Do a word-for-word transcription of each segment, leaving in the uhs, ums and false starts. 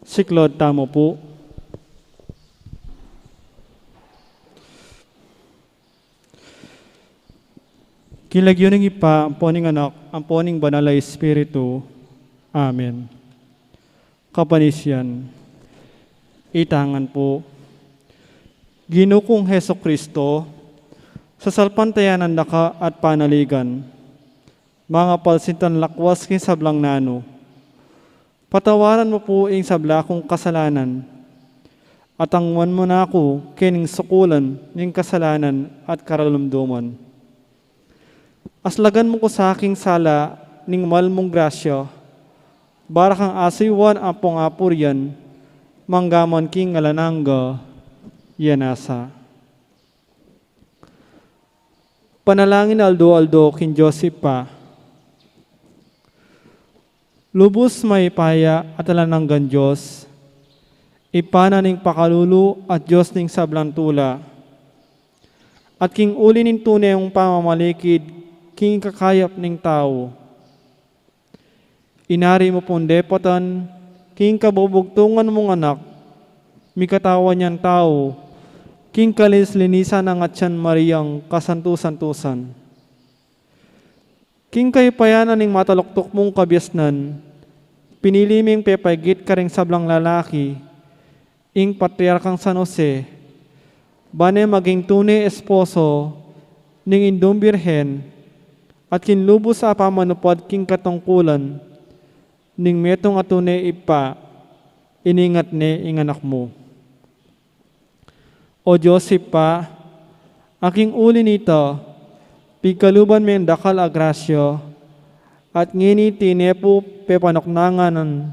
Siklaud tamu pu. King lagyu ning Ibpa, ampo ning Anak, ampo ning Banal a Espiritu. Amen. Kapanisian. Itangan pu. Ginu kung Jesucristo, sasalpantayanan da ka at panaligan. Mangapal sinta lakwas king sablang nanu. Patawaran mu pu ing sabla kung kasalanan. At angwan mu na ku kening sukulan ning kasalanan at karalumduman. Aslagan mu ku sa king sala ning mal mung grasya, bara kang asuyuan ampong apurian, manggaman king alang angga. Yan asa. Panalangin aldo-aldo king Dios Ibpa. Lubus mayupaya at alang anggang Dios, Ibpa na ning pakalulu at Dios ning sablang tula. At king uli ning tune mung pamamalikid king kakayap ning tau. Inari mu pung depatan king kabubugtungan mung Anak, mikatawan yang tau, king kalinis-linisan nang Atian Mariang kasantu-santusan. King kayupayan na ning mataluktuk mung kabiasnan, pinili ming pepaigit karing sablang lalaki, ing Patriarkang San Jose, bane maging tune esposo ning Indung Birhen, at king lubus a pamanupad king katungkulan ning metung a tune Ibpa, iningat ne ing Anak mu. O Dios Ibpa, a king uli nita, pigkaluban meng dakal a grasya, at ngeni tine pu pepanuknangan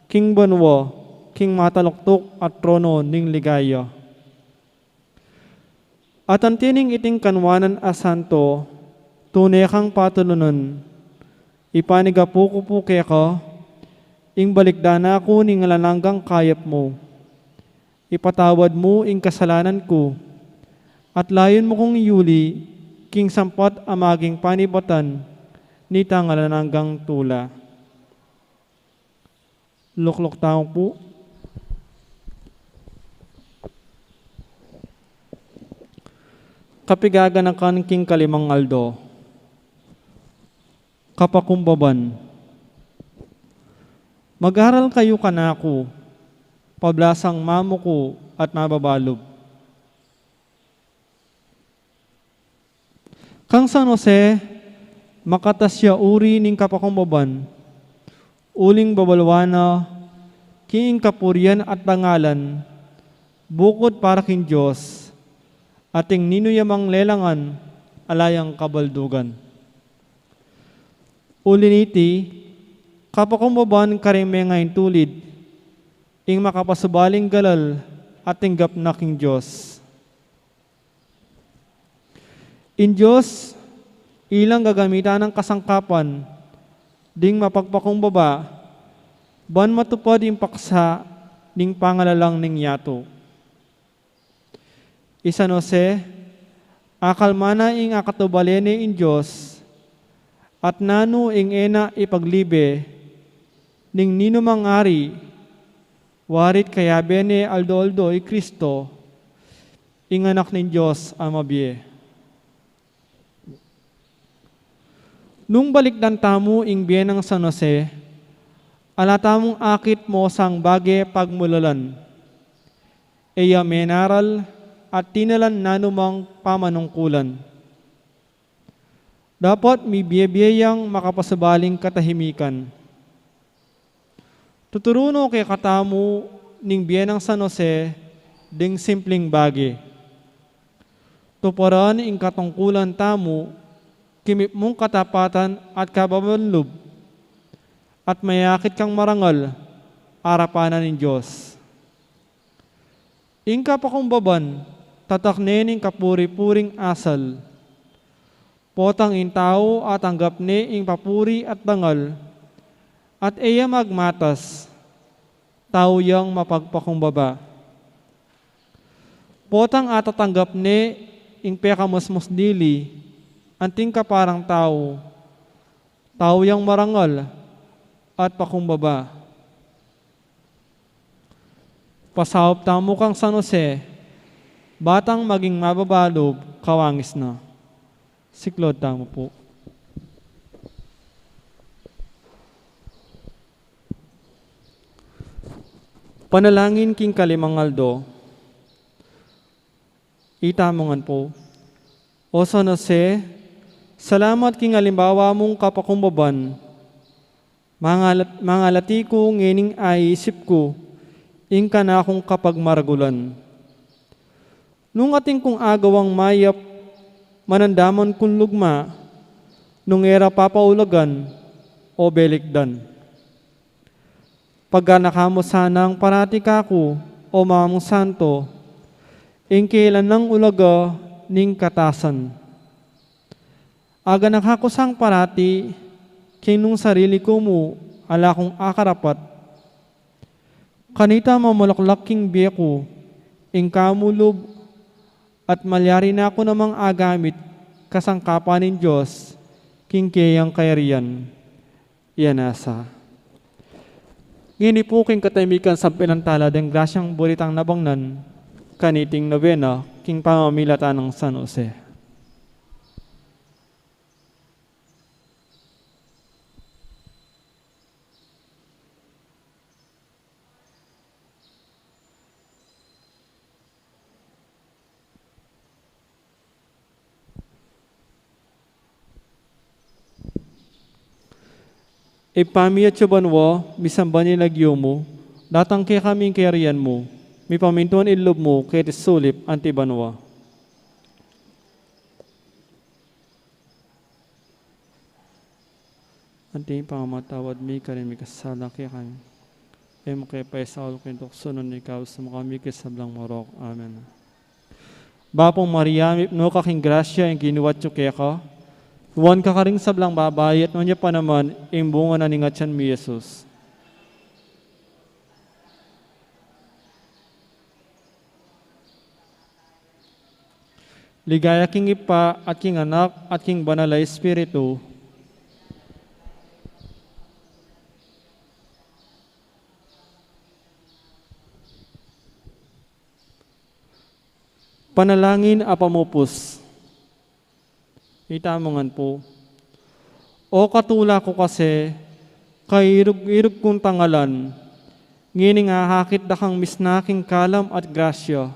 king banua king mataluktuk a trono ning ligaya. At anti ning iting kanwanan a santo, tune kang patulunan, ipanigapu ku pu keka ing balikdan na ku ning alang anggang kayap mu. Ipatawad mu ing kasalanan ku, at layun mu kung iyuli king sampat a maging panibatan nitang alang anggang tula. Lukluk tamu pu. Kapigaganakan king kalimang aldo. Kapakumbaban. Mag-aral kayu kanaku, pablasang mamuku at mababalub. Kang San Jose, makatas ya uri ning kapakumbaban, uling babaluan na king kapurian at dangalan, bukud para king Dios, ating ninu ya mang lelangan, ala yang kabaldugan. Uli niti, kapakumbaban karing mengaintulid, ing makapasubaling galal at tinggap na king Dios. Ing Dios, ilang gagamitan nang kasangkapan ding mapagpakumbaba, ban matupad ing paksa ning pangalalang ning yatu. I San Jose, akalman na ing akatubale ne ing Dios, at nanu ing e na ipaglibe ning ninumang ari, warit kayabe ne aldo-aldo i Kristo, ing Anak ning Dios a mabie. Nung balikdan tamu ing bie nang San Jose, ala tamung akit mo sang bage pagmulalan. E ya menaral at tinalan nanumang pamanungkulan. Dapat mibie-bie yang makapasubaling katahimikan. Tuturu no kekatamu ning bie nang San Jose ding simpling bage. Tuparan ing katungkulan tamu, kimit mung katapatan at kababan lub, at mayakit kang marangal arapan na ning Dios. Ing kapakumbaban, tatak ne ning kapuri-puring asal. Potang ing tau atanggap ne ing papuri at dangal, at e ya magmatas, tau yang mapagpakumbaba. Potang atatanggap ne ing pekamusmus dili, anting kaparang tau, Tau yang marangal at pakumbaba. Pasaup tamu kang San Jose, batang maging mababa lub kawangis na. Siklaud tamu pu. Panalangin king kalimang aldo. Itamu ngan pu. O San Jose, salamat king alimbawa mung kapakumbaban. Mangalat-, mangalati ku ngening aisip ku ing kanakung kapagmaragulan. Nung atin kung agawang mayap, manandaman kung lugma, nung e ra papaulagan o belikdan. Paganakan mu sanang parati kaku, o Mamung Santo, ing kailan nang ulaga ning katasan. Aganaka ku sang parati, king nung sarili ku mu, ala kung akarapat. Kanita mamulaklak king bie ku, ing kamu lub, at malyari na ku namang agamit kasangkapan ning Dios, king keyang kayarian. Iya nasa. Ngeni pu king katemikan sampilan tala deng grasyang buri tang nabangnan, kaniting nobena, king pamamilatan nang San Jose. Ibpa mi atsu banua, misamban ya ing lagyu mu, datang kekami ing kayarian mu, mipamintuan ing lub mu keti sulip anti banua. Anti ing pamamatawad mi karing mikasala kekami. E mu ke paisaul king tuksu, nune ikabus mu kami king sablang marok. Amen. Bapu Maria, mipnu ka king grasya, ing Ginu atsu keka. Nuan ka karing sablang babai, at nuan ya pa naman ing bunga na ning atyan mu, i Jesus. Ligaya king Ibpa, at king Anak, at king Banal a Espiritu. Panalangin a pamupus. Itamu ngan pu. O katula ku kasi, kairug-irug kung tangalan, ngening ahakit da kang misna king kalam at grasya,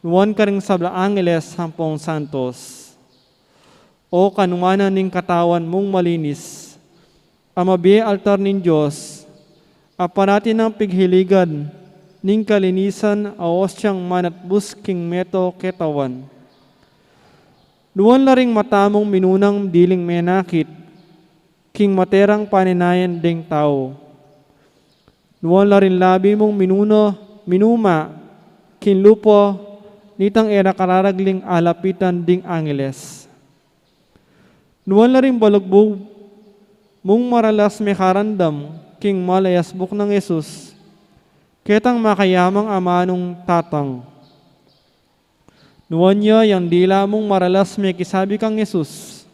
nuan karing sablang angeles ampong santos. O kanuanan ning katawan mung malinis, a mabie altar ning Dios, a parati nang pighiligan ning kalinisan a ostiang manatbus king meto ketawan. Nuan la ring mata mung minunang diling menakit king materang paninayan deng tau. Nuan la ring labi mung minuna, minuma king lupa, nitang e ra kararagling alapitan ding angeles. Nuan la ring balugbug mung maralas mekarandam king malayasbuk nang Jesus, ketang makayamang amanung tatang. Nuan ya yang dila mung maralas mekisabi kang Jesus.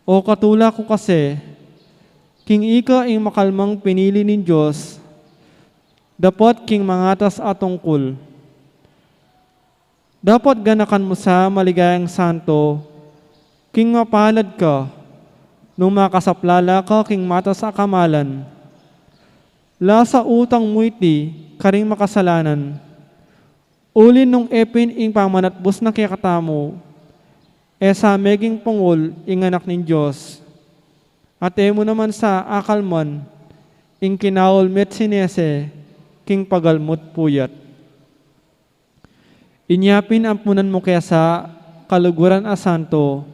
O katula ku kasi, king ika ing makalmang pinili ning Dios, dapot king mangatas a tungkul. Dapot ganakan mu sa, maligayang santo, king mapalad ka, nung makasaplala ka king matas a kamalan. Lasa utang mu iti karing makasalanan. Uli nung e pin ing pamanatbus na kekatamu, e sa meging pungul ing Anak ning Dios. At e mu naman sa akalman ing kinaul me't sinese king pagalmu't puyat. Inya pin ampunan mu ke sa, kaluguran a santo,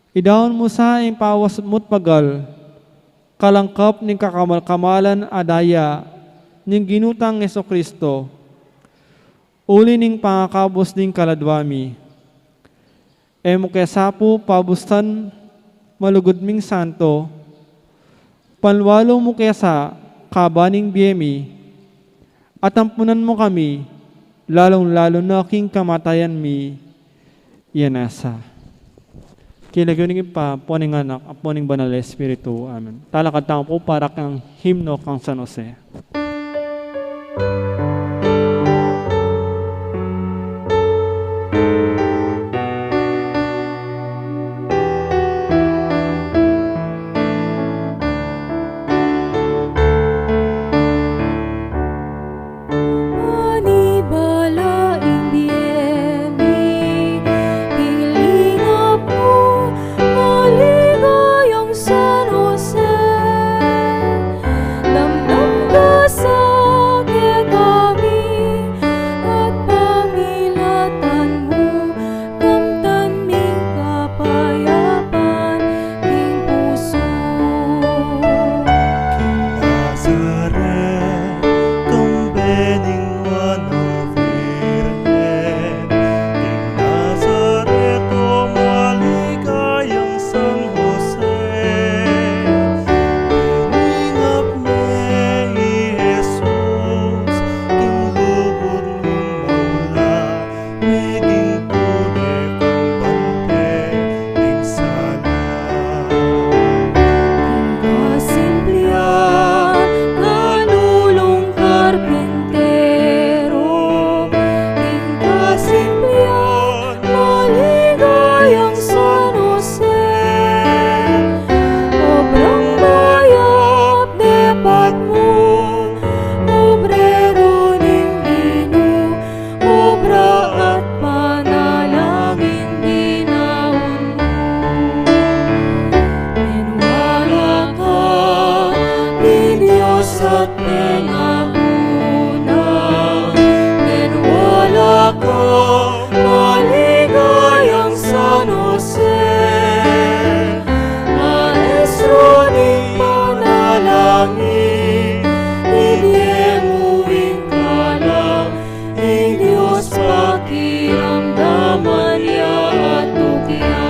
idaun mu sa ing pawas mu't pagal, kalangkap ning kakamal-kamalan a daya ning Ginu tang Jesucristo, uli ning pangakabus ning kaladua mi. E mu ke sa pu pabusan, malugud ming santo, panlualu mu ke sa kaba ning bie mi, at ampunan mu kami, lalung-lalu na king kamatayan mi. Iya nasa. King lagyu ning Ibpa, ampo ning Anak, ampo ning Banal a Espiritu. Amen. Talakad tamu pu para kang himno kang San Jose. Manibala ing bie mi, king lingap mu, maligayang San Jose. Damdam ka sa kekami, at pamilatan mu, kamtan ming kapayapan king pusu. King Nazaret, kambe ning Nuan a Birhen, king Nazaret, o maligayang San Jose, liningap me i Jesus, king lugud mung maula, meging tune kang bante ning sala. King kasimplian, kalulung karpintero, king kasimplian, maligayang San Jose, obrang mayap depat mu, obrero ning inu, obra at panalangin dinaun mu. Menwala ka, mi Dios at mengauna. Menwala ka, maligayang San Jose, maestro ning panalangin, ibie mu ing kalang ing Dios pakiramdaman ya at tukyan.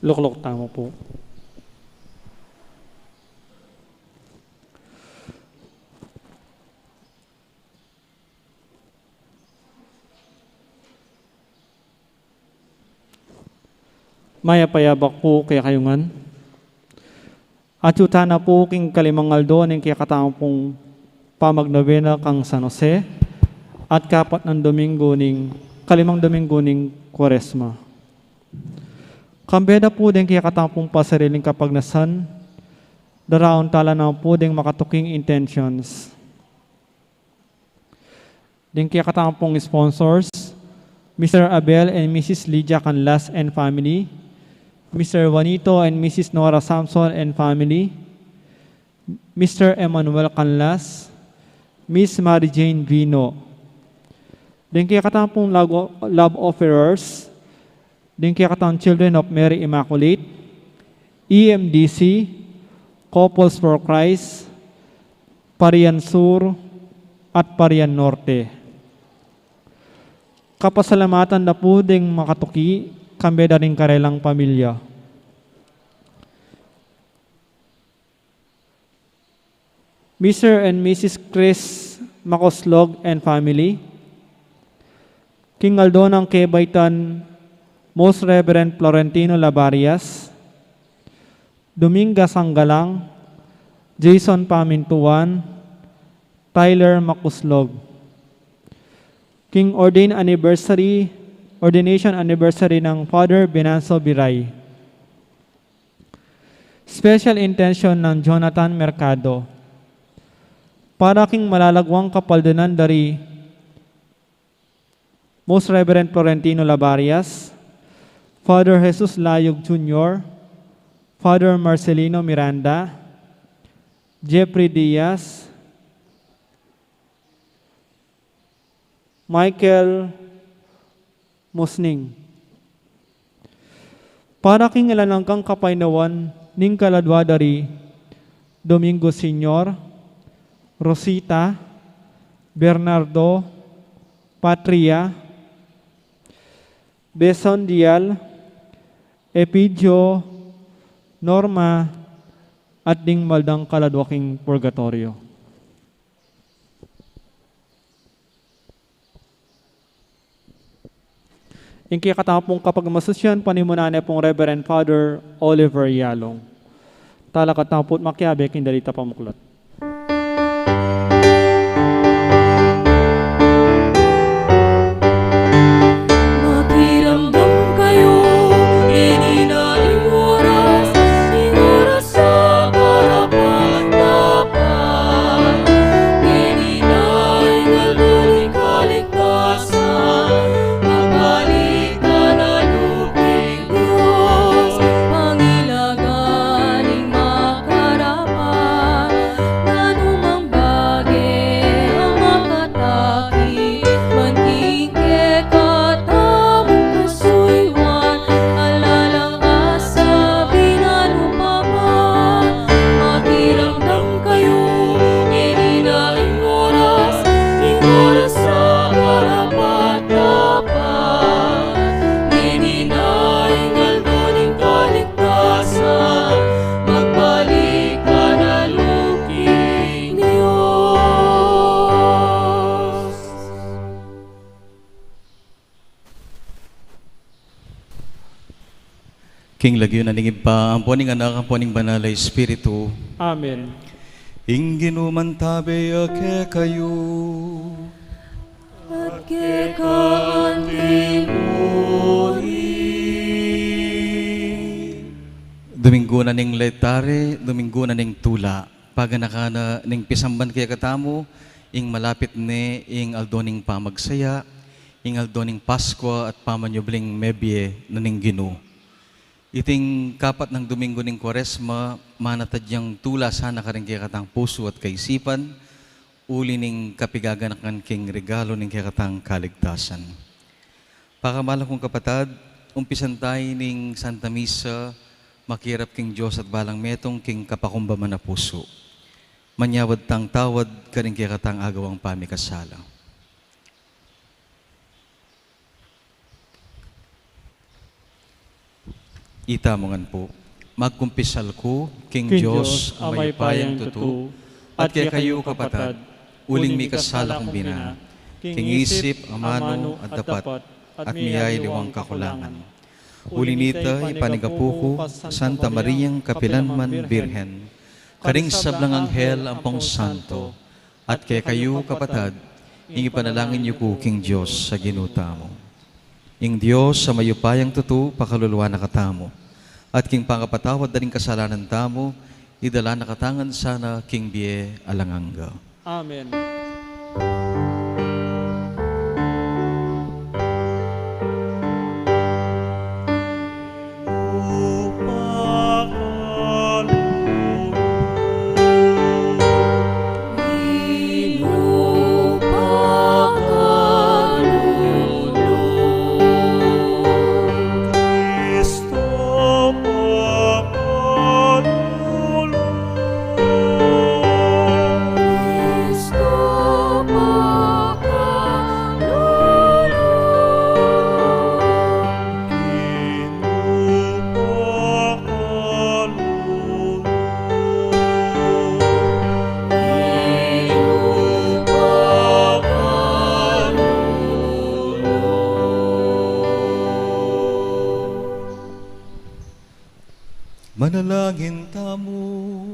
Lukluk tamu pu. Mayap a yabak pu kekayu ngan. Atyu tana pu king kalimang aldo ning kekatamung pamagnobena kang San Jose, at kapat nang Domingo ning, kalimang Domingo ning Kuaresma. Kambe da pu deng kekatamung pasariling kapagnasan, daraun tala na pu deng makatuking intentions. Deng kekatamung sponsors, Mister Abel and Missus Lydia Canlas and family, Mister Juanito and Missus Nora Samson and family, Mister Emmanuel Canlas, Miss Mary Jane Vino. Deng kekatamung love, love offerers, deng kekatamung Children of Mary Immaculate, E M D C, Couples for Christ, Parian Sur, at Parian Norte. Kapasalamatan da pu deng makatuki, kambe da ring karelang pamilya. Mister and Missus Chris Macoslog and family, king aldo nang kebaitan Most Reverend Florentino Labarias, Dominga Sanggalang, Jason Pamintuan, Tyler Macoslog. King ordain anniversary, ordination anniversary nang Father Venancio Biray. Special intention nang Jonathan Mercado. Para king malalaguang kapaldanan dari Most Reverend Florentino Labarias, Father Jesus Layog Junior, Father Marcelino Miranda, Jeffrey Diaz, Michael Musning. Para king alang anggang kapaynawan ning kaladua dari Domingo Senior, Rosita, Bernardo, Patria, Beson Dial, Epidio, Norma, at ding maldang kaladwa king purgatorio. Ing kekatamu pung kapagmasusyan, panimunan ne pung Reverend Father Oliver Yalong. Talakad tamu pu't makiabe king dalit a pamuklat. Makiramdam kayu, ini na ing oras, ing oras a karapat-dapat. Ini na ing aldo ning kaligtasan, magbalik ka na luging Dios, pangilagan ing makarapat, nanumang bage a makatakip, ban king kekatamung kasuyuan, ala lang asabi nanu pa man, makiramdam kayu, ini na ing oras, ing oras a karapat-dapat. Ini na ing aldo ning kaligtasan, magbalik ka na luging Dios. King lagyu na ning Ibpa, ampo ning Anak, ampo ning Banal a Espiritu. Amen. Ing Ginu mantabe ya kekayu. At keka antimurin. Dominggu na ning Laetare, Dominggu na ning Tula. Paganakan na ning pisamban kekatamu ing malapit ne ing aldo ning pamagsaya, ing aldo ning Paskua at pamanyubling mebie na ning Ginu. Iting kapat nang Dominggu ning Kuaresma, manatad yang tula sana karing kekatang pusu at kaisipan, uli ning kapigaganakan king regalu ning kekatang kaligtasan. Pakamalan kung kapatad, umpisan tamu ning Santa Misa, makirap king Dios at balang metung king kapakumbaman a pusu. Manyawad tang tawad karing kekatang agawang pamikasala. Itamu ngan pu. Magkumpisal ku king Dios a mayupayang tutu, at kekayu kapatad, uling mikasala kung bina, king isip, amanu, at dapat, at miyaliwang kakulangan. Uli nita, ipanigapu ku Santa Mariang kapilanman Birhen, karing sablang anghel ampong santo, at kekayu kapatad, ing ipanalangin yu ku king Dios a Ginu tamu. Ing Dios a mayupayang tutu pakaluluan na katamu, at king pangapatawad da ring kasalanan tamu, idala na katamu ngan sana king bie alang angga. Amen. Manalangin tamu.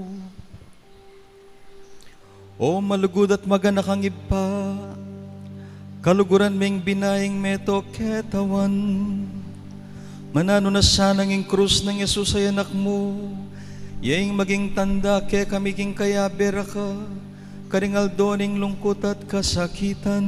O malugud at maganakang Ibpa, kaluguran ming bina ing meto ketawan. Mananu na sanang ing krus nang Jesus a Anak mu, ya ing maging tanda kekami king kayabe ra ka, karing aldo ning lungkut at kasakitan.